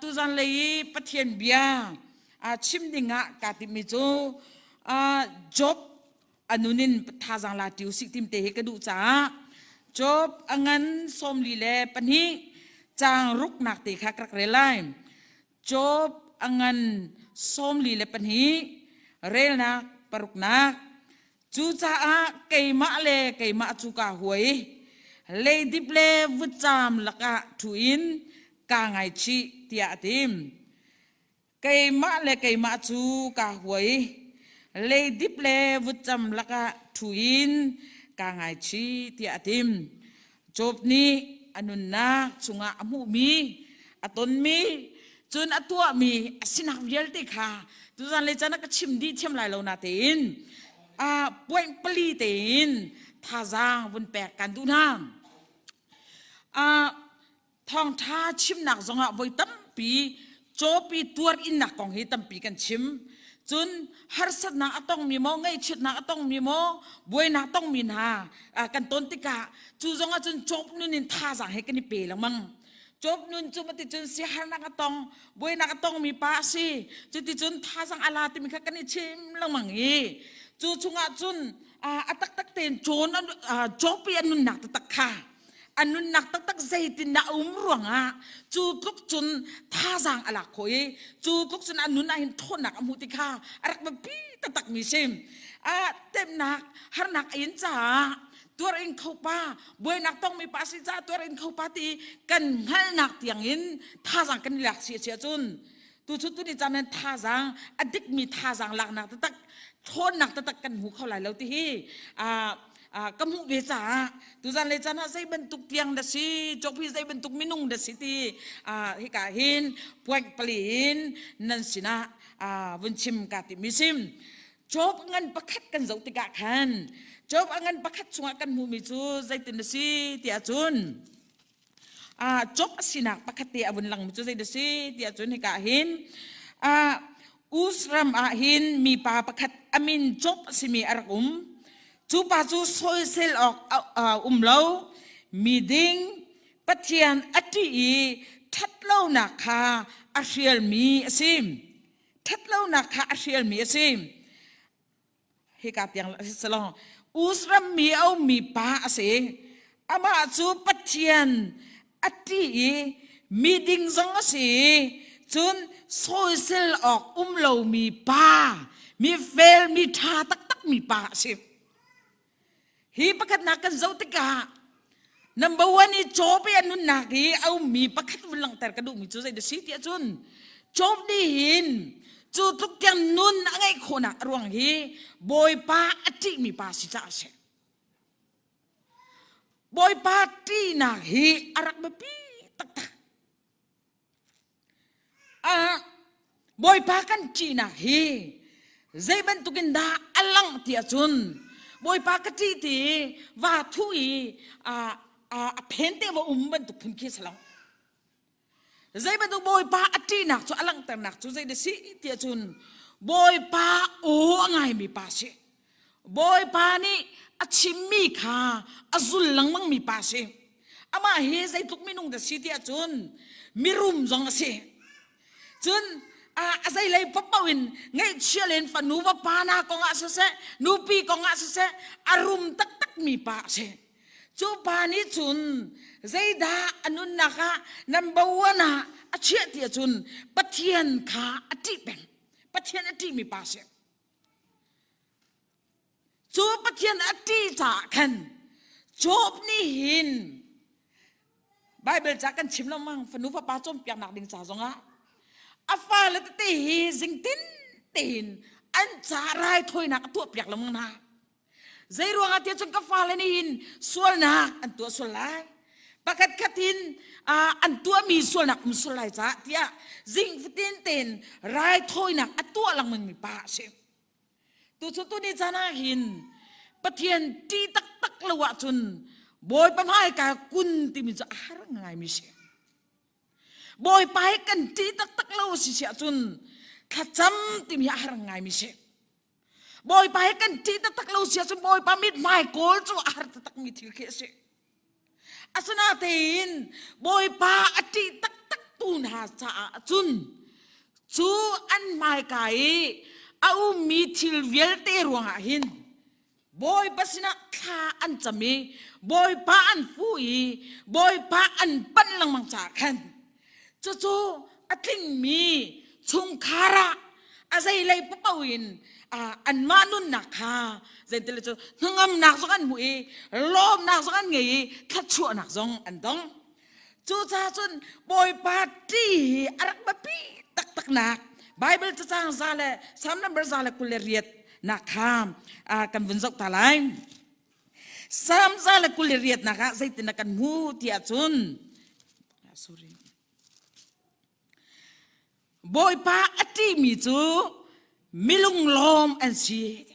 Tuzan lei i Pathian bia chim ding ah kaa timhmi cu Job a nun in thazaang la ṭi usih tim te hi ka duh caah Job a ngan 42 caang ruknak te kha ka rak rel lai. Job a ngan 42 relnak paruknak. Cucaah keimah le keimah cu kaa huai. Leidip le vutcaam lakah ṭhu in kaa ngaichih tiah a ti. Keimah le keimah cu kaa huai. Leidip le vutcam lakah ṭhu in kaa ngaichih tiah a ti. Job nih a nunnak chungah a hmuhmi, a tonmi, cun a tuahmi a sinak vialte kha tuzan le caan ah ka chim dih thiam lai lo natein a point pali tein thazaang vun pek kan duh hna. Thawngṭha chimnak zongah voi tampi cawpi tuar innak kong hi tampi kan chim. Cun harsatnak a tongmi maw, ngaihchiatnak a tongmi maw, buainak tongmi hna kan ton tikah cu zongah cun Job nun in thazaang he kan i pe lengmang. Job nun cu mati cun siahernak a tong, buainak a tongmi pa a si. Cuticun thazaang a la timi kha kan i chim lengmang i cu chungah cun a taktak tein Job i a nunnak taktak kha a nunnak taktak zeitindah a um ruangah cu tluk cun thazaang a lak khawh i cu tluk cun a nun ah hin ṭhawnnak a hmuh ti kha a rak biapi taktak mi si. A temnak harnak a in caah tuar in kho pa, buainak tongmi pa si caah tuar in kho pa ti kan hngalhnak tiang in thazaang kan i lak si a si ahcun tu cu tuni caan hin thazaang a dikmi thazaang laknak taktak, ṭhawnnak taktak kan hmu kho lai lo ti hi ka hmuh ve caah tuzan le caan ah zei bantuk tiang da si, Job hi zei bantuk minung da si ti hika hin point pali in nan sinah vun chim ka ti mi sim. Job ngan pakhat kan zoh tikah khan Job a ngan pakhat chungah kan hmuhmi cu zeitin na si tiah cun Job a sinak pakhat te a vun langmi cu zei da si tiah cun hika hin Uz ram ah hin mipa pakhat a min Job a simi a rak um. Cu pa cu soisel awk a um lo, mi ding, Pathian a ṭih i ṭhatlonak kha a hrialmi a si. Ṭhatlonak kha a hrialmi a si. Hika tiang salong Uz ram mi a ummi pa a si. Amah cu Pathian a ṭih i miding zong a si i cun soisel awk um lomi pa, mi fel, mi ṭha taktakmi pa a si. Hi pakhatnak kan zoh tikah number one i Job i a nunnak i a ummi pakhat vun langhter ka duhmi cu zei dah si tiah cun Job nih hin cu tluk tiang nun a ngeih khawhnak a ruang hi Bawipa a ṭihmi pa si caah a si. Bawipa ṭihnak hi a rak biapi taktak. Bawipa kan ṭihnak hi zei bantukin dah a langh ti ahcun Bawipa ka ṭih ti va thu i a phen te va um bantuk phun khi a si lo. Zei bantuk Bawipa a ṭihnak cu a langhternak cu zei dah si ti ahcun Bawipa aw a ngaimi pa si. Bawipa nih a chimmi kha a zul lengmangmi pa a si. Amah hi zeitluk minung dah si tiah cun mirum zong a si. Cun a zeilei paohpaoh in ngaihchia len fanu va pa na kongah siseh, nupi kongah siseh, a rum taktakmi pa a si. Cu pa nih cun zeidah a nunnak ah number one ah a chiah ti ahcun Pathian kha a ṭih peng. Pathian a ṭihmi pa a si. Cu Pathian a ṭih caah khan Job nih hin Bible ca kan chim lengmang, fanu fapa cawnpiaknak ding ca zongah a fale tete hi zingtin tein an ca raithawinak a tuahpiak lengmang hna. Zei ruangah tiah cun ka fale nih hin sualnak an tuah sual lai. Pakhat khat in an tuahmi sualnak um sual lai caah tiah zing fatin tein raithawinak a tuah lengmang mi pa a si. Tuchun tuni caan ah hin Pathian ṭih taktak lo ahcun Bawipa hmaika kun timi cu a har ngaimi si. Bawipa hi kan ṭih taktak lo si si ahcun thlacam timi hi a har ngaimi si. Bawipa hi kan ṭih taktak lo si ahcun Bawipa mithmai kawl cu a har taktakmi thil khi a si. Asinain Bawipa a ṭih taktak. tu hna caah cun cu an hmaika i a ummi thil vialte ruangah hin Bawipa sinah thla an cam i Bawipa an fuh i Bawipa an panh lengmang caah khan cucu a tlingmi chungkhar ah a zeilei paoh in anmah nunnak kha zeitile cu hnangamnak zong an hmu i lawmnak zong an ngei i thluachuahnak zong an dong. Cucaah cun Bawipa ṭih hi a rak biapi taktaknak Bible cacang za le Psalm number 128 nak kha kan vun zoh ta lai. Psalm 128 nak ah zeitin kan hmu ti ahcun sorry Bawipa a ṭihmi cu milunglawm an si.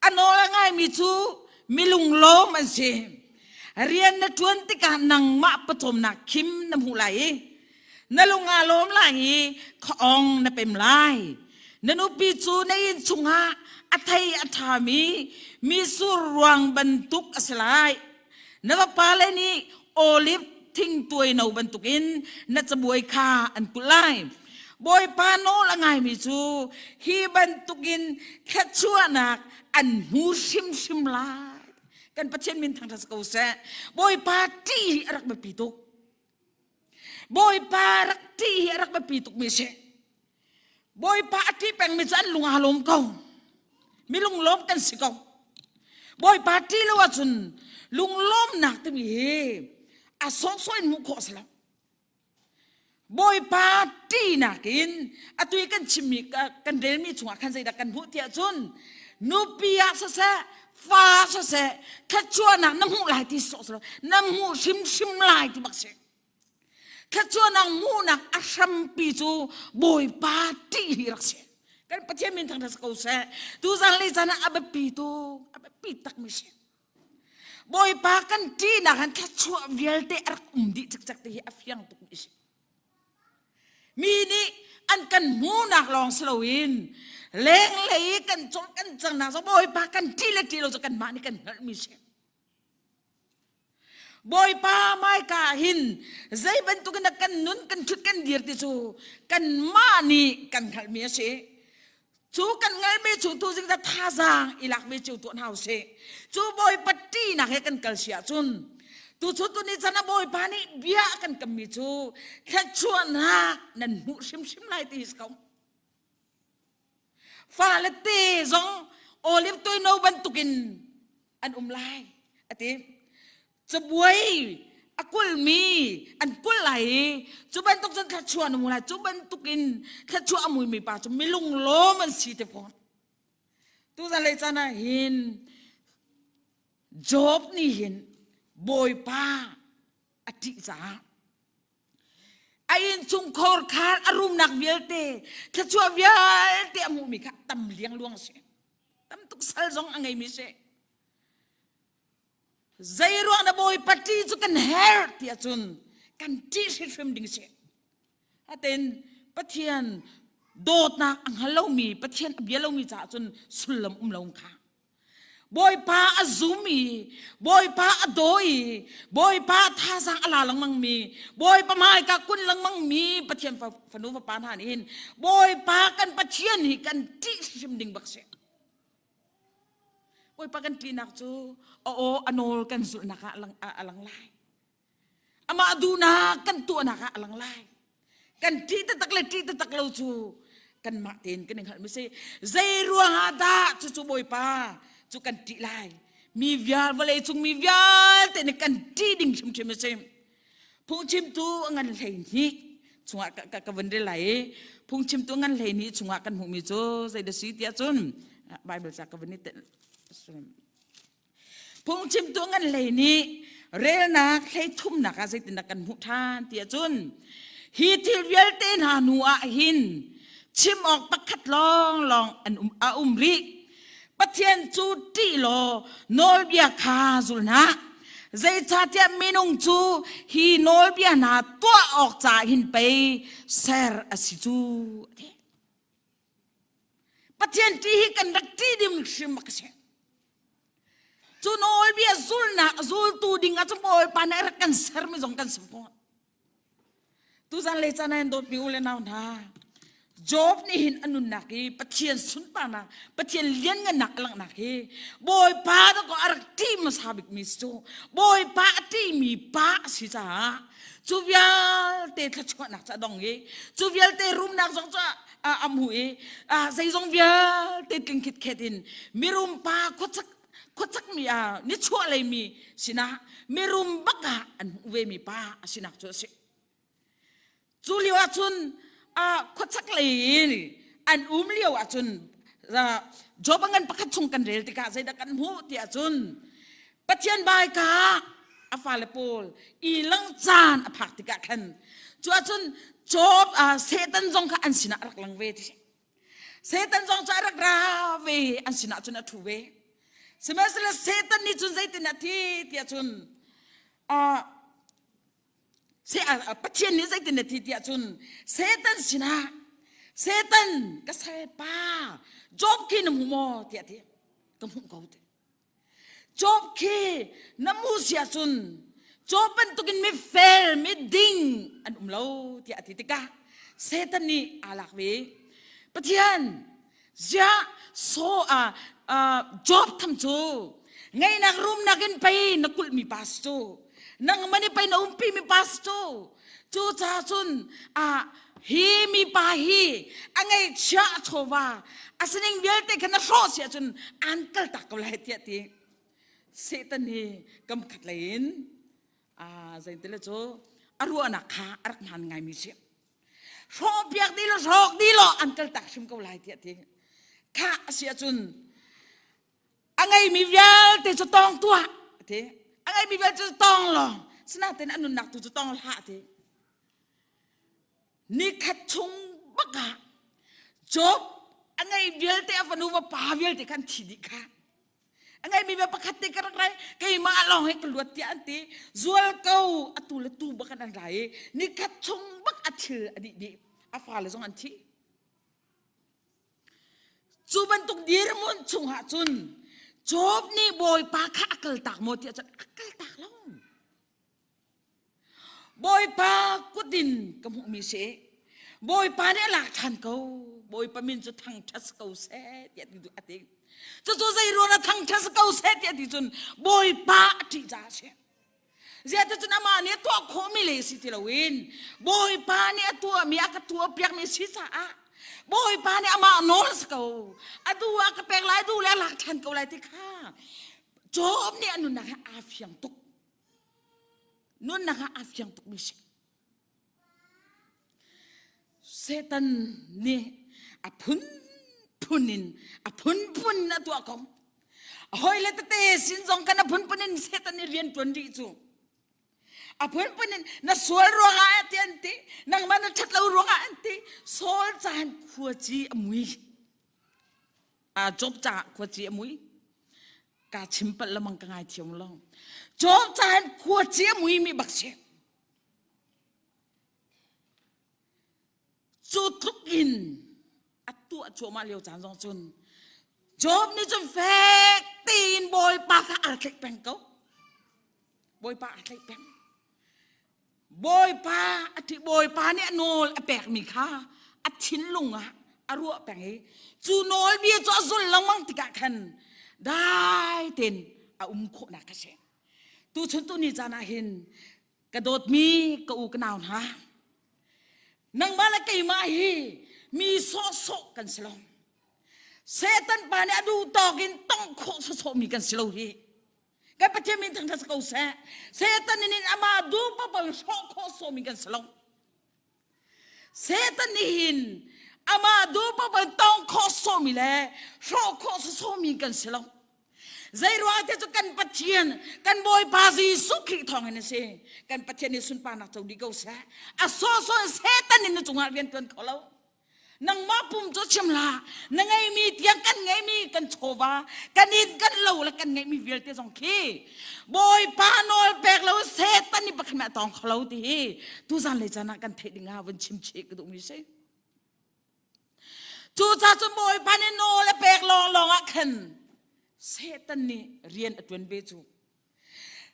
A nawl a ngaimi cu milunglawm an si. Rian na ṭuan tikah nangmah pawcawmnak khim na hmuh lai i na lung aa lawm lai i khuaawng na pem lai. Na nupi cu na inn chungah a thei a ṭhami misur ruang bantuk a si lai. Na vapale nih oliv thingtuai no bantukin na cabuai kha an kulh lai. Bawipa nawl a ngaimi cu hi bantukin thluachuahnak an hmu hrimhrim lai. Kan Pathian min thangṭhat ko seh. Bawipa ṭih hi a rak biapi tuk. Bawipa rak ṭih hi a rak biapi tukmi a si. Bawipa a ṭih pengmi cu an lung aa lawm ko. Mi lunglawm kan si ko. Bawipa ṭih lo ahcun lunglawmnak timi hi a sawhsawh in hmuh khawh a si lo. Bawipa ṭihnak in atu i kan chimmi kan relmi chungah khan zeidah kan hmuh tiah cun nupi ah siseh fa siseh thluachuahnak na hmuh lai ti sawh si lo na hmuh hrimhrim lai ti bak si. Thluachuahnak hmuhnak a hrampi cu Bawipa ṭih hi rak si. Kan Pathian min thangṭhat ko seh. Tuzan le caan ah a biapi tuk, a biapi takmi si. Bawipa kan ṭihnak han thluachuah vialte a rak um dih cikcek ti hi a fiang tukmi si. Mi nih an kan hmuhnak lawng si loin lenglei kan cawh kan cangnak zong Bawipa kan ṭih le ṭih lo cu kanmah nih kan hngalhmi si. Bawipa hmaika ah hin zei bantukin dah kan nun kan ṭhut kan dir ti cu kanmah nih kan hngalhmi a si. Cu kan hngalhmi cu tuzing dah thazaang i lakmi cio tuah hna usih. Cu Bawipa ṭihnak he kan kal si ahcun tuchun tuni chan ah Bawipa nih bia a kan kammi cu thluachuahnak nan hmuh hrimhrim lai ti hi si ko. Fale te zong olive toino bantukin an um lai a ti. Cabuai a kulhmi an kulh lai i cu bantuk cun thluachuah na hmu lai. Cu bantukin thluachuah a muimi pa cu milunglawm an si te fawn. Tuzan lei caan ah hin Job nih hin Bawipa a ṭih caah a innchungkhar khar a rumnak vialte thluachuah vialte a hmuhmi kha tam liangluang a si tam tuk sal zong a ngeimi si zei ruang na bawipa ṭih cu kan herh ti ahcun kan ṭih hrimhrim ding si aten pathian dawtnak a hngal lomi pathian a bia lomi caah cun sullam um lo kha Bawipa a zum i Bawipa a daw i Bawipa thazaang a la lengmang mi Bawipa hmaika kun lengmang mi Pathian fanu fapa hna nih hin Bawipa kan Pathian hi kan ṭih hrim ding bak si. Bawipa kan ṭihnak cu a aw a nawl kan zulhnak ah a lang lai. Amah duhnak kan tuahnak ah a lang lai. Kan ṭih taktak le ṭih taktak lo cu kanmah tein kan i hngalhmi si. Zei ruangah dah cucu Bawipa cu kan ṭih lai? Mi vial vawlei cung mi vialte nih kan ṭih ding hrimhrim a si. Phungchimtu a ngan 12 chungah ka, ka vun rel lai i phungchimtu ngan 12 chungah kan hmuhmi cu zei dah si tiah cun Bible ca ka vun i telh Phungchimtu ngan hlei nih relnak hlei thumnak ah zeitindah kan hmuh ṭhan ti ahcun hi thil vialte hna hnu ah hin chim awk pakhat lawnglawng an um, a um rih. Pathian cu ṭih law nawlbia kha zul hna. Zeicahtiah minung cu hi nawlbia hna tuah awk caah hin pei ser a si cu. Pathian ṭih hi kan rak ṭih ding hrim a si. Cu nawlbia zulnak zultu ding ah cun Bawipa nih a rak kan sermi zong kan si fawn. Tuzan le caan ah dawtmi u le nau hna, Job nih hin a nunnak i Pathian sunparnak, Pathian lianngannak a langhnak hi Bawipa dakaw a rak ṭih hmasa bikmi cu Bawipa a ṭihmi pa a si caah cu vialte thluachuahnak cu a dong i cu vialte rumnak zong cu a hmu i zeizong vialte tling khitkhet in mirum pa khuachak khuachakmi ah nichuah leimi sinah mirum bak ah an hmuh vemi pa a sinak cu a si. Cu lio ahcun khuachak lei in an um lio ahcun Job a ngan pakhat chung kan rel tikah zeidah kan hmuh ti ahcun Pathian baika a fale pawl i lang caan a phak tikah khan cu ahcun Job Satan zong kha an sinah a rak lang ve ti Satan zong cu a rak ra ve an sinah cun a ṭhu ve sihmanhsehlaw Satan nih cun zeitin a thi tiah cun Pathian nih zeitin a ti tiah cun Satan sinah Satan ka salpa Job khi na hmu maw tiah ti ka hmuh ko ti Job khi na hmu si ahcun Job bantukin mi fel mi ding an um lo tiah a ti tikah Satan nih aa lak ve Pathian ziah so a Job tham cu ngeinak rumnak in pei na kulhmi pa si cu nangmah nih pei na umpi mi pa si cu cu ca cun a hi mi pa hi a ngeihchia a chawva a sining vialte kha na hrawh si ahcun an kaltak ko lai tiah ti Satan hi kam khat lei in a zeintile cu a ruahnak kha a rak hmaan ngaimi si hrawhpiak dih law hrawk dih law an kaltak hrim ko lai tiah ti kha a si ahcun a ngeimi vialte cu tawng tuah ti a ngeimi vialte cu tawng law sinain a nunnak tu cu tawng hlah ti nikhat chung bak ah Job a ngei vialte a fanu va pa vialte khan thi dih kha a ngeimi ve pakhat te ka rak rai keimah lawng he ka luat tiah an ti zual ko atu le tu bak an rai i nikhat chung bak a thil a dih dih a fale zong an thi cu bantuk dirhmun chungah cun Job nih Bawipa kha a kaltak maw tiah cun a kaltak lo Bawipa kut in ka hmuhmi si. Bawipa nih a lak ṭhan ko. Bawipa min cu thangṭhat ko seh tiah ti a ti. Cucu zei ruang ah thangṭhat ko seh tiah ti cun Bawipa a ṭih caah a si. Ziah cun amah nih a tuah khawhmi le si ti loin Bawipa nih a tuahmi a ka tuahpiakmi si caah Bawipa nih amah nawl si ko. A duh ah ka pek lai, duh le a lak ṭhan ko lai ti kha Job nih a nunnak he aa fiang tuk. Nunnak ah aa fiang tukmi si. Satan nih a phunphun in a phunphun in a tuah ko. A hawile tete sin zong kan a phunphun in Satan nih rian ṭuan rih cu. A phunphun in na sual ruangah ti an ti, nangmah na ṭhat lo ruangah an ti. Saul caan khuaci a mui. A Job caah khuaci a mui. Ka chim palh lamang ka ngai thiam lo. Job caan khuaci a mui mi bak si. Cu tluk in a tuah cuahmah lio caan zong cun Job nih cun fek tein Bawipa kha aa tlaih peng ko. Bawipa aa tlaih peng. Bawipa a ṭih Bawipa nih a nawl a pekmi kha a thinlung ah a ruah peng i cu nawlbia cu a zulh lengmang tikah khan dai tein a um khawhnak a si. Tuchun tuni caan ah hin ka dawtmi ka u ka nau hna nangmah le keimah hi mi sawhsawh kan si lo. Satan pa nih a duh tawk in tongh khawh sawhsawhmi kan si lo hi. Kan Pathian min thangṭhat ko seh. Satan nih amah duh paoh in hrawh khawh sawmi kan si lo. Satan nih hin amah duh paoh in tawng khawh sawmi le hrawh khawh sawmi kan si lo. Zei ruang te cu kan Pathian, kan Bawipa Jesuh Khrih thawng in a si. Kan Pathian nih sunparnak co dih ko seh. A sawhsawh in Satan nih na cungah rian ṭuan kho lo. Nangmah pum cu chim hlah na ngeimi tiang kan ngeimi kan chawva kan inn kan lo le kan ngeihmi vialte zong khi Bawipa nawl pek lo Satan nih pakhat a tawng kho lo ti hi tuzan le caan ah kan theih ding ah vun chim chih ka duhmi si. Cucaah cun Bawipa nih nawl a pek lawnglawng ah khan Satan nih rian a ṭuan ve cu.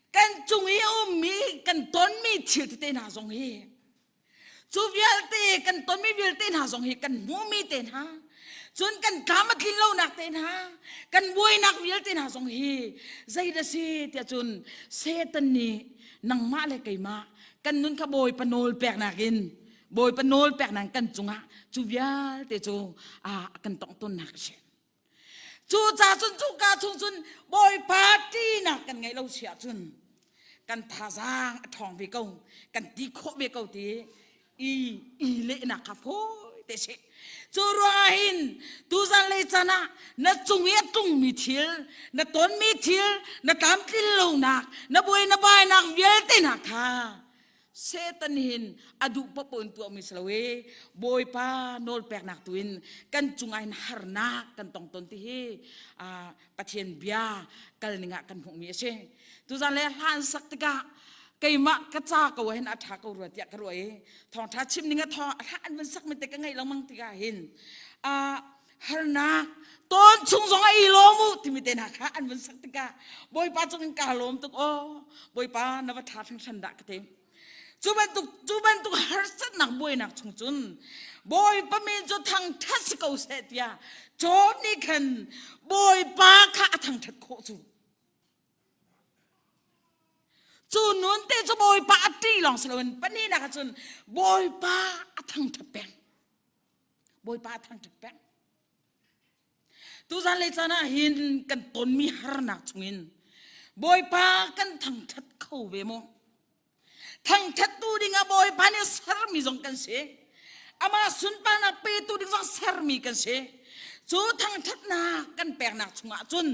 Kan cung i a ummi kan tonmi thil tete hna zong hi. Cu vialte kan tonmi vialte hna zong hi kan hmuhmi te hna, cun kan tlam a tlin lonak te hna, kan buainak vialte hna zong hi zei dah si tiah cun Satan nih nangmah le keimah kan nun kha Bawipa nawl peknak in Bawipa nawl peknak kan cungah cu vialte cu a kan tongh tawnnak a si. Cu ca cun cuka chung cun Bawipa ṭihnak kan ngeih lo si ahcun kan thazaang a ṭhawng ve ko, kan ti khawh ve ko ti i i lehnak kha fawi te si. Cu ruangah hin tuzan lei caan ah na cung i a tlungmi thil, na tonmi thil, na tlamtlin lonak, na buai na bainak vialte hna kha Satan hin a duh paoh in tuahmi si lo i Bawipa nawl peknak tu in kan cungah hin harnak kan tong ton ti hi Pathian bia kal ning ah kan hmuhmi a si. Tuzan le hla an sak tikah keimah ka ca ko hin a ṭha ko rua tiah ka ruah i thawngṭha chim ning a thawng hla an van sak mi te ka ngaih lengmang tikah hin harnak tawn chung zong a i lawm u timi te hna kha an vun sak tikah Bawipa cung in kaa lawm tuk aw Bawipa na va ṭha hringhran dah ka ti cu bantuk cu bantuk harsatnak buainak chung cun Bawipa min cu thangṭhat si ko seh tiah Job nih khan Bawipa kha a thangṭhat khawh cu cu nun te cu Bawipa a ṭih lawng si loin pahnihnak ah cun Bawipa a thangṭhat peng Bawipa a thangṭhat peng. Tuzan le caan ah hin kan tonmi harnak chungin Bawipa kan thangṭhat kho ve maw? Thangṭhattu dingah Bawipa nih sermi zong kan si. Amah sunparnak petu ding zong sermi kan si. Cu thangṭhatnak kan peknak chungah cun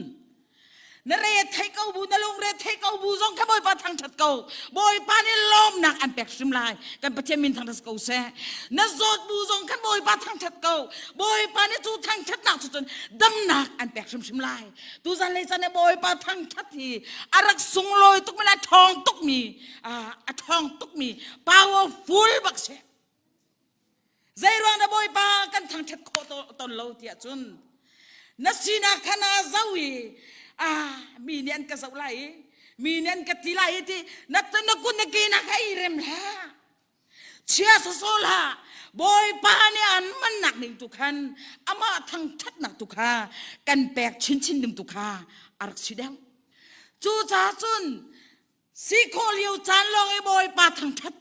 Na re thei ko bu, na lung re thei ko bu zong kha Bawipa thangṭhat ko. Bawipa nih lawmnak an pek hrim lai. Kan Pathian min thangṭhat ko seh. Na zawt bu zong khan Bawipa thangṭhat ko. Bawipa nih cu thangṭhatnak cu cun damnak an pek hrimhrim lai. Tuzan lei caan Bawipa thangṭhat hi a rak sunglawi tukmi le a ṭhawng tukmi, a ṭhawng tukmi powerful bak si. Zeiruang dah Bawipa kan thangṭhat khawh tawn lo tiah cun na sinak kha naa zoh i ah mi nih an ka zoh lai i mi nih an ka ti lai i ti na na kun na ke na kha i rem hlah chia sawsawh hlah Bawipa nih an mannak ning tu khan amah thangṭhatnak tu kha kan pek chinchin ding tu kha a rak si deuh cucaah cun si khawh lio caan lawng i Bawipa thangṭhat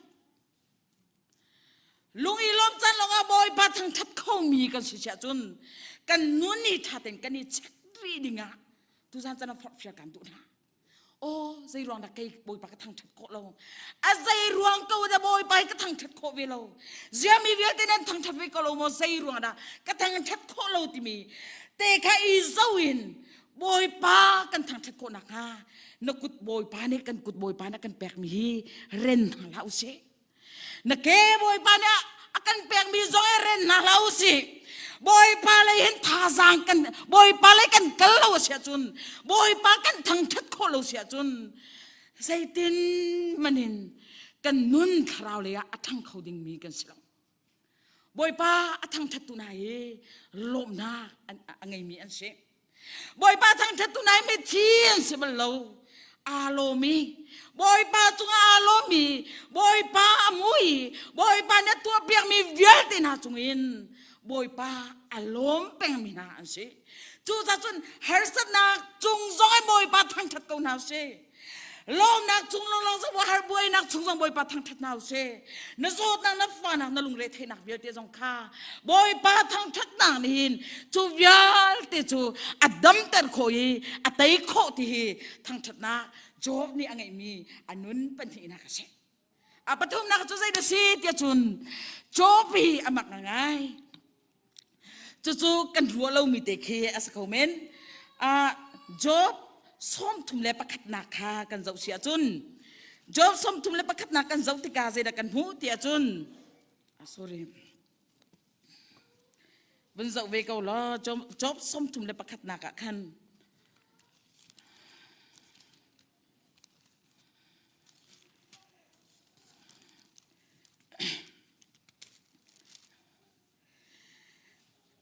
Lung i lawm caan lawngah Bawipa thangṭhat khomi kan si siah cun kan nun ni ṭha tein kan i check rih dingah tuzan caan ah forhfial kan duh hna. Aw, zei ruang dah kei Bawipa ka thangṭhat khawh lo? A zei ruang ko dah Bawipa hi ka thangṭhat khawh ve lo? Ziami vialte nan thangṭhat ve ko lo maw? Zei ruang dah ka thangṭhat khawh lo timi te kha i zo in Bawipa kan thangṭhat khawh nakhnga na kut Bawipa nih kan kut Bawipa nih a kan pekmi hi ren hna hlah usih. Na ke Bawipa nih a kan pekmi zong hi ren hna hlah usih. Bawipa lei hin thazaang kan Bawipa lei kan kal lo a si ahcun Bawipa kan thangṭhat khawh lo si ahcun zeitin manin kan nun thlarau lei ah a ṭhang kho dingmi kan si lo. Bawipa a thangṭhattu hna hi lawmhnak a ngeimi an si. Bawipa thangṭhattu hna hi mithi an si bal lo. Aa lawm i Bawipa cungah aa lawm i Bawipa a mui Bawipa nih a tuahpiakmi vialte hna cungin Bawipa a lawm pengmi hna an si. Cucaah cun harsatnak cung zong in Bawipa thangṭhat ko hna usih. Lawmnak chung lawnglawng zong har buainak chung zong Bawipa thangṭhat hna usih. Na zawtnak, na fahnak, na lungre theihnak vialte zong kha Bawipa thangṭhatnak nih hin cu vialte cu a damter khawh i a tei khawh ti hi thangṭhatnak Job nih a ngeihmi a nun pahnihnak a si. A pathumnak cu zei dah si tiah cun Job hi a mak ngai. Cucu kan ruah lomi te khi a si kho men. Uh, Job sawmthum le pakhatnak kha kan zoh si ahcun Job sawmthum le pakhatnak kan zoh tikah zeidah kan hmuh ti ahcun ah, sorry vun zoh ve ko law Job, Job sawmthum le pakhatnak ah khan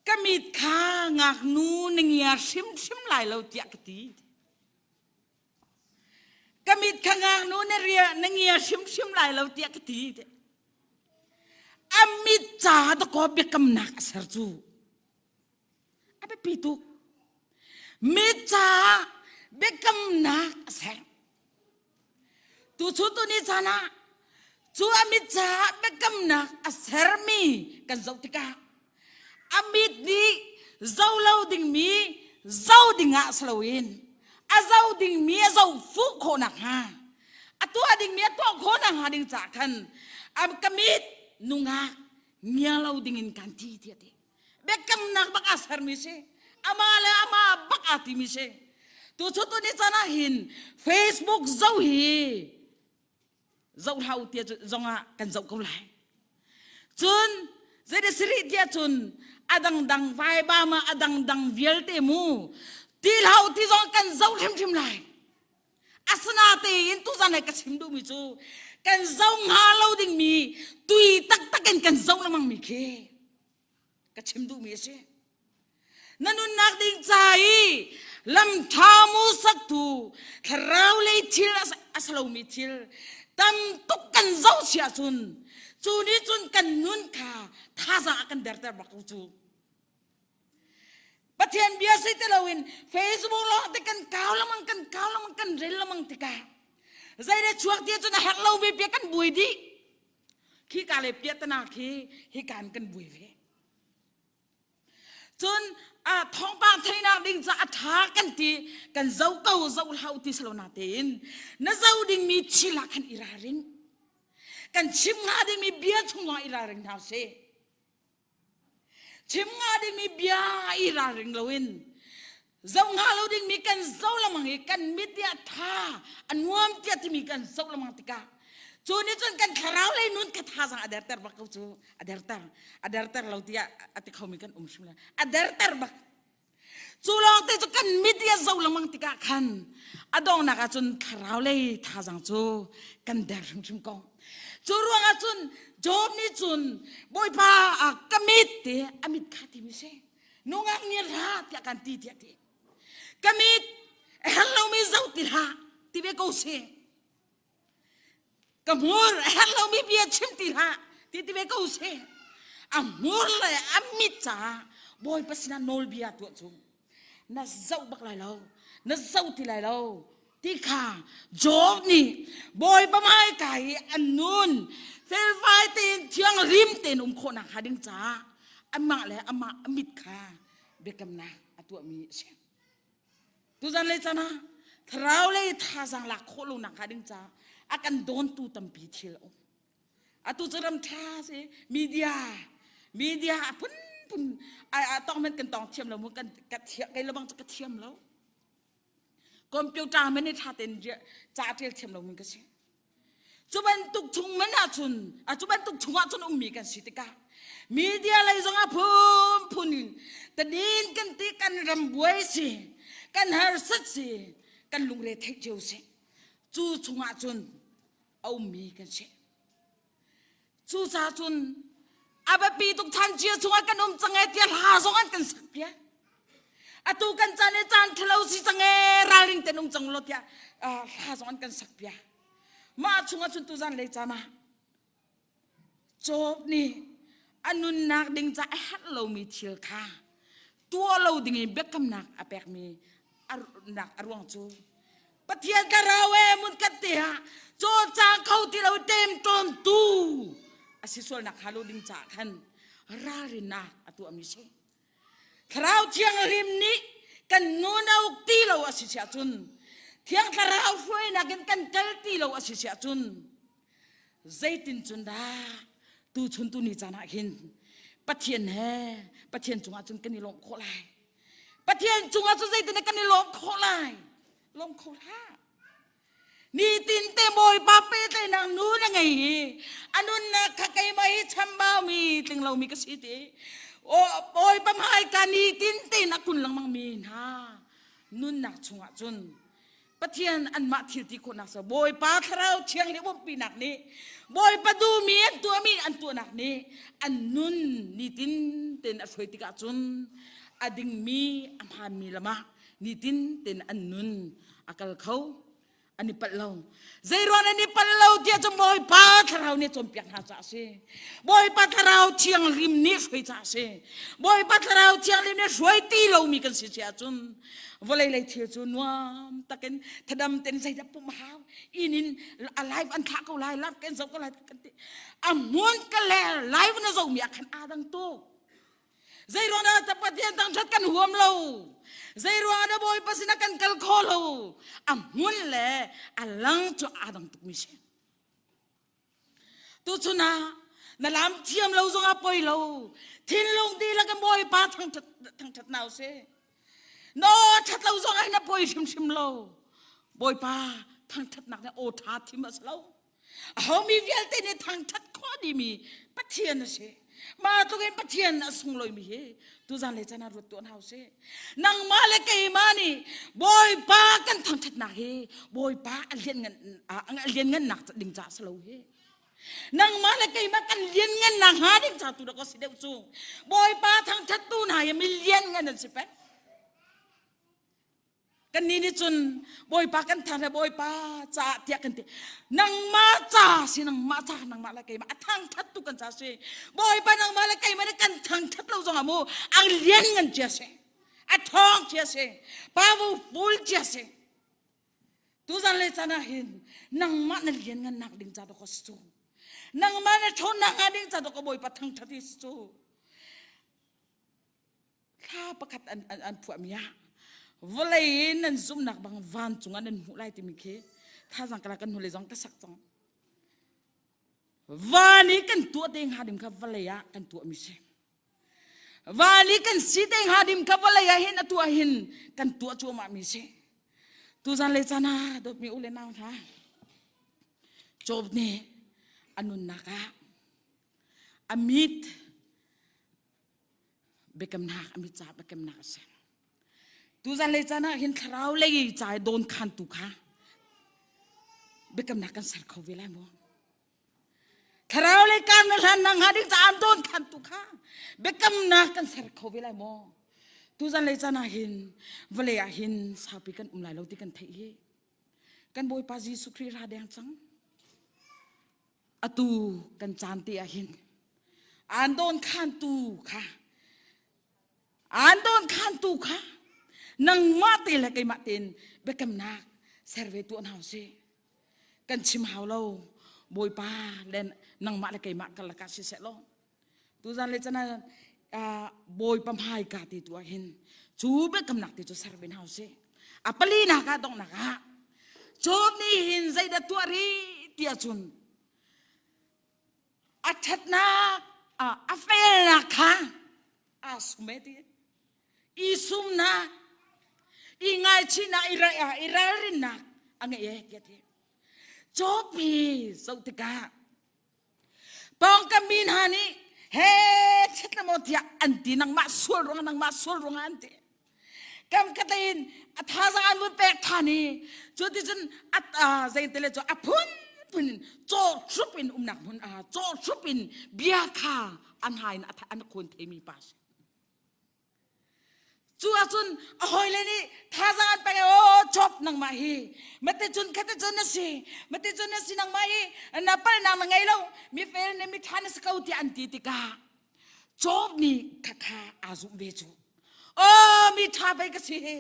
Ka mit kha ngaknu na ngia hrimhrim lai lo tiah ka ti. Ka mit kha ngaknu na ria na ngia hrimhrim lai lo tiah ka ti. A mit ca dakaw biakamnak a ser cu. A biapi tuk. Mit caah biakamnak a ser. Tuchun tuni caan ah cu a mit caah biakamnak a sermi kan zoh tikah a mit nih zo lo dingmi zo dingah si loin a zo dingmi a zo fuh khawh nakhnga a tuah dingmi a tuah khawh nakhnga ding caah khan a ka mit nungak ngia lo dingin kan ti tiah ti. Biakamnak bak aa sermi si. Amah le amah bak aa timi si. Tu cu tuni caan ah hin Facebook zoh hi zoh hlah u tiah zongah kan zoh ko lai. Cun zeiti siri tiah cun a dangdang vaiba ma a dangdang vialte mu ti hlah u ti zong kan zoh hrimhrim lai. Asinatein tuzan he ka chim duhmi cu kan zoh hnga lo dingmi tui taktak in kan zoh lengmangmi khi ka chim duhmi a si. Na nunnak ding ca i lam ṭha mu saktu thlarau lei thil a si lomi thil tam tuk kan zoh si ahcun cu nih cun kan nun kha thazaang a kan derter bak ko cu. Pathian bia si ti loin Facebook lawng te kan kau lengmang kan kau lengmang kan rel lengmang tikah zeide chuak ti cun a herh lo ve pia kan buai dih khi ka le pia tana khi hi kan kan buai ve cun a thawngpang theinak ding ca a tha kan ti kan zo ko zo hlau ti slo na tein na zo ding mi thil ah khan i ralring kan chim hnga ding mi bia chung ah i ralring hna sih Chim hnga dingmi bia i ralring loin zoh hnga lo dingmi kan zoh lengmang i kan mit nih a tha a nuam tiah timi kan zoh lengmang tikah cu nih cun kan thlarau lei nun ka thazaang a derter bak ko cu a derter a derter lo tiah a ti khomi kan um hrim lo a derter bak Cu lawngte cu kan mit i a zoh lengmang tikah khan a donghnak ah cun thlarau lei thazaang cu kan der hrimhrim ko. Cu ruangah cun Job nih cun Bawipa a ka mit te a mit kha timi si. Nungak nih hlah tiah kan ti tiah ti. Ka mit a herh lomi zoh ti hlah ti ve ko si. Ka hmur a herh lomi bia chim ti hlah ti ti ve ko seh. A hmur le a mit caah Bawipa sinah nawlbia tuah cu na zoh bak lai lo, na zoh ti lai lo ti kha Job nih Bawipa hmaika i a nun felfai tein thianghlim tein um khawhnak hnga ding caah amah le amah a mit kha biakamnak a tuahmi a si. Tuzan lei caan ah thlarau lei thazaang lak khawh lonak hnga ding caah a kan dawntu tampi thil a um. Atu cu ram ṭha si media media a phunphun a tong men kan tong thiam lo mu kan ka thiam kei lebang cu ka thiam lo. Computer men i ṭha tein ca ṭial thiam lo mi ka si. Cu bantuk chung man ahcun cu bantuk chungah cun ummi kan si tikah media lei zongah phunphun in tadin kan ti kan ram buai si kan harsat si kan lungre theih cio si cu chungah cun a ummi kan si cucaah cun a biapi tuk than cia chungah kan um cang e tiah hla zong an kan sak piak atu kan caan i caan ṭhalo si cang e ralring ten um cang lo tiah hla zong an kan sak piak mah chungah cun tuzan lei caan ah Job nih a nunnak ding ca a herh lomi thil kha tuah lo ding in biakamnak a pekmi nak a ruang cu Pathian thlarau e mun kan te ah cawlcang kho ti lo temtawn tu a si sualnak hnga lo ding caah khan ralrinnak a tuahmi si. Thlarau Thianghlim nih kan nun a uk ti lo a si siah cun Thiang Thlarau hruainak in kan kal ti lo a si siah cun zeitin cun dah tuchun tuni caan ah hin Pathian he Pathian cungah cun kan i lawmh khawh lai Pathian cungah cun zeitin dah kan i lawmh khawh lai lawm kho hlah Nitin te Bawipa pehtlaihnak nu na ngei i a nunnak kha keimah hi chambaumi tling lomi ka si ti o Bawipa hmaika nitin tein a kun lengmang mi hna nunnak chungah cun Pathian anmah thil ti khawhnak cu Bawipa thlarau thianghlim umpinak nih Bawipa duhmi an tuahmi an tuahnak nih an nun nitin tein a hruai tikah cun a dingmi a hmaanmi lam ah nitin tein an nun a kal kho. An i palh lo. Zeiruang an i palh lo tiah cun Bawipa thlarau nih cawnpiak hna caah a si. Bawipa thlarau thianghlim nih hruai caah a si. Bawipa thlarau thianghlim nih hruai ti lomi kan si si ahcun vawlei lei thil cu nuam takin thadam ten zeidah pum hau inn in a live an thlah ko lai live kan zoh ko lai kan ti a hmun ka le live na zohmi ah khan aa dang tuk Zeiruang dah Pathian thangṭhat kan huam lo? Zeiruang dah Bawipa sinah kan kal kho lo? A hmun le a lang cu aa dang tukmi si. Tuchun ah na lam thiam lo zongah poi lo. Thinlung dihlak in Bawipa thangṭhat thangṭhat na usih. No ṭhat lo zongah na poi hrimhrim lo. Bawipa thangṭhatnak nih aw ṭha thim a si lo. Ahomi vialte nih thangṭhat khawh dihmi Pathian a si. Mah tluk in Pathian a sunglawimi hi tuzan le caan ah ruat tuah hna usih. Nangmah le keimah nih Bawipa kan thangṭhatnak hi Bawipa a lianngan a lianngannak ding caah si lo hi. Nangmah le keimah kan lianngannak hnga ding ca tu dah ka si deuh cu. Bawipa thangṭhattu hna hi mi lianngan an si peng. Kannih nih cun Bawipa kan thang le Bawipa caah tiah kan ti. Nangmah ca si nangmah ca nangmah le keimah a thangthat tu kan ca si. Bawipa nangmah le keimah nih kan thangthat lo zongah mu ang lian ngan cia si. A thawng cia si. Powerful cia si. Tuzan le caan ah hin nangmah na lian ngan nak ding ca dawk si cu. Nangmah na ṭhawnnak hnga ding ca dawk Bawipa thangthat hi si cu. Thla pakhat an, an, an phuahmi ah vawlei in nan zumhnak bang vancung ah nan hmuh lai timi khi thazang kala kan hnulei zong ka sak cang. Van i kan tuah te hnga ding kha vawlei ah kan tuahmi si. Van i kan si te hnga ding kha vawlei ah hin a tuah hin kan tuah cuahmah mi si. Tuzan le caan ah dawtmi u le nau hna Job nih a nunnak ah a mit biakamnak a mit caah biakamnak a si. Tuzan lei caan ah hin thlarau lei ca i dawn khantu kha biakamnak kan ser kho ve lai maw? Thlarau lei kar na hlan nak hnga ding caah dawn khantu kha biakamnak kan ser kho ve lai maw? Tuzan lei caan ah hin vawlei ah hin saupi kan um lai lo ti kan theih hi kan Bawipa Jesuh Khrih ra deng cang. Atu kan caan te ah hin aan dawn khantu kha aan dawn khantu kha nangmah te le keimah tein biakamnak ser ve tuah hna usih. Kan chim hau lo Bawipa le nangmah le keimah karlak ah siseh law tuzan le cana Bawipa hmaika te tu ah hin cu biakamnak te cu ser ve hna usih. A palinak ah donghnak ah Job nih hin zeidah tuah rih ti ahcun a ṭhatnak a felnak kha aa sum e ti i sumnak i ngaichihnak i i ralrinnak a ngei e tiah ti Job hi zoh tikah pawngkam mi hna nih he chet le maw tiah an ti nangmah sual ruangah nangmah sual ruangah an ti kam khatlei in a thazaang an vun pek than i cu ti cun a zeite le cu a phunphun in caw hrup in umnak hmun ah caw hrup in bia kha an hai in an khawn theimi pa si Cu ahcun a hawile nih thazaang an pek i aw Job nangmah hi mate cun khate cun na si mate cun na si nangmah hi na palnak na ngei lo mi fel ne mi ṭha na si ko tiah an ti tikah Job nih khakha aa zumh ve cu aw mi ṭha pei ka si hi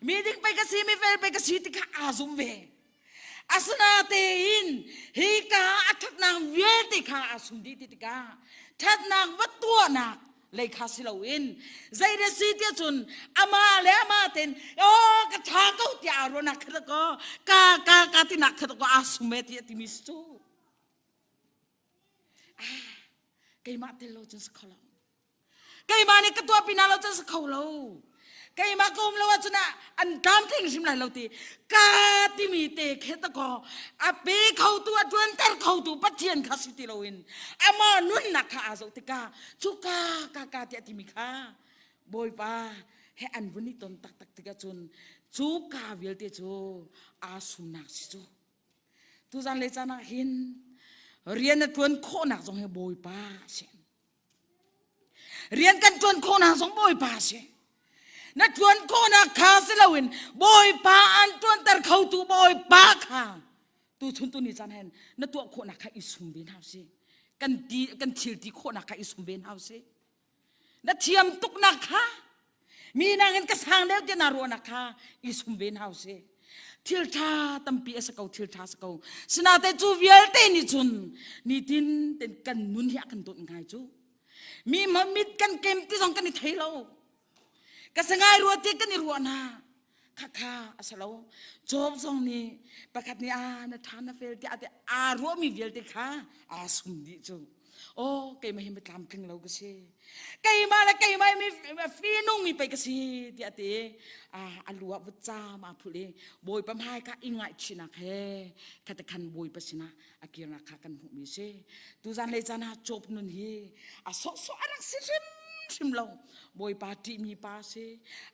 mi dik pei ka si mi fel pei ka si ti kha aa zum ve Asinatein hika a ṭhatnak vialte kha aa sum dih ti tikah ṭhatnak va tuahnak lei kha si loin zei si tiah cun amah le amah ten aw ka ṭha ko tiah aa ruahnak kha kaw ka ka ka tinak kha kaw aa sum e tiah timi si cu ah keimah tel lo cun si kho lo Keimah nih ka tuahpi hna lo cun si kho lo. Keimah ka um lo ahcun an tlamtling hrim lai lo ti ka timi te khe ta kaw a pe khotu a ṭuanter khotu Pathian kha si ti loin amah nunnak kha aa zoh tikah cu ka ka ka tiah timi kha Bawipa he an vun i ton taktak tikah cun cu ka vialte cu aa sumnak si cu tuzan le caan ah hin rian a ṭuan khawhnak zong hi Bawipa a si Rian kan ṭuan khawhnak zong Bawipa a si. Na ṭuan khawhnak kha si loin Bawipa an ṭuanter khotu Bawipa kha tuchun tuni caan hen na tuah khawhnak kha i sum ve hna usih. Kan ti kan thil ti khawhnak kha i sum ve hna usih. Na thiam tuknak kha mi nangin ka sang deuh ti na ruahnak kha i sum ve hna usih. Thil ṭha tampi a si ko, thil ṭha si ko. Sinate cu vialte nih cun nitin ten kan nun hi a kan dawt ngai cu. Mi mit kan kem ti zong kan i thei lo. Ka sangai rua ti kan i ruah na. Khakha a si lo. Job zong nih pakhat nih a na ṭha na fel tiah ti aa ruahmi vialte kha aa sum dih cu. Oh, keimah hi mitlamtling lo ka si. Keimah le keimah mi finung mi pei ka si tiah ti. A lu ah vutcaam aa phulh i Bawipa hmai kha i ngaihchihnak he khatakhan Bawipa sinah a kirnak kha kan hmuhmi si. Tuzan lei caan ah Job nun hi a sawhsawh a rak si hrimhrim lo. Bawipa ṭihmi pa a si.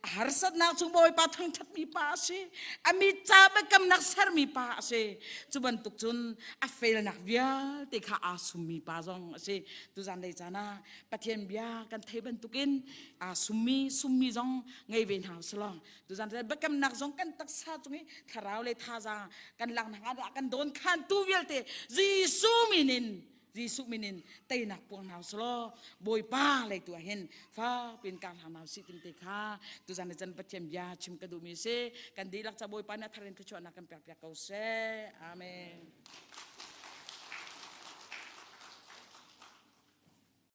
A harsatnak cu Bawipa thangṭhatmi pa a si. A mi ca biakamnak sermi pa a si. Cu bantuk cun a felnak vialte kha aa summi pa zong a si. Tuzan lei caan ah Pathian bia kan thei bantukin aa summi summi zong ngei ve hna usih Tuzan biakamnak zong kan taksa cung i thlarau le thazaang kan laknak ah kan dawn khantu vialte Jesuh min in Jesuh min in teinak puang hna usih Bawipa lei tu ah hin fa pin ka hlang hna usih tim te kha tuzan le can Pathian bia chim ka duhmi si kan dihlak ca Bawipa nih a thar in thluachuahnak kan pek piak ko seh. Amen.